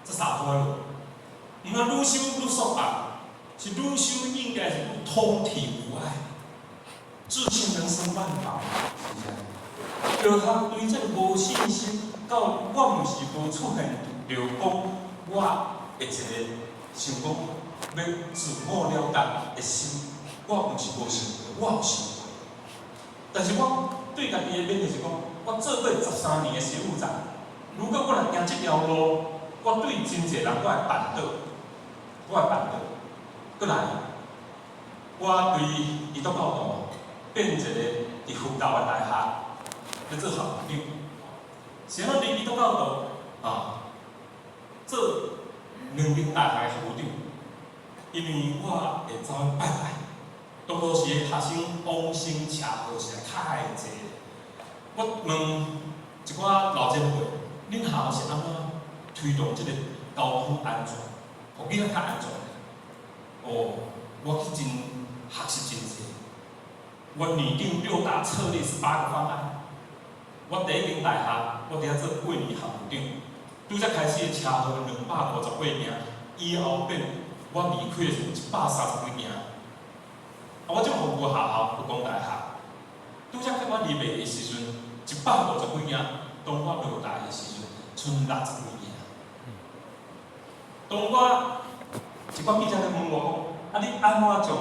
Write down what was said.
這三步路，毋通愈修愈束縛，是愈修應該是愈通體無礙，自性能生萬法，是毋是？就通對這個無信心，到我毋是無出現著講，我會一個想講欲自我了斷的心，我毋是無想過，我有想過。但是我對家己的勉勵是講，我做過13年的事務長，如果我若行這條路，我對真濟人我會絆倒，我會絆倒。閣來，我對基督教徒變一個佇佛教的大學咧做校長，是按怎佇基督教徒啊做兩間大學的校長？因為我會走去拜拜，當時的學生往生車禍實在太濟。我問一寡老前輩，恁學校是按怎推動這個交通安全，予囡仔較安全？哦，我去真學習真濟。我擬定六大策略，18個方案。我第一間大學，我佇遐做八年校長，拄才開始的車禍250幾件，以後變我離開的時陣130幾件。啊，我這服務學校佛光大學，拄才我離別的時陣150幾件，當我落台的時陣，賰60幾件。當我一寡記者咧問我講，啊，你按怎將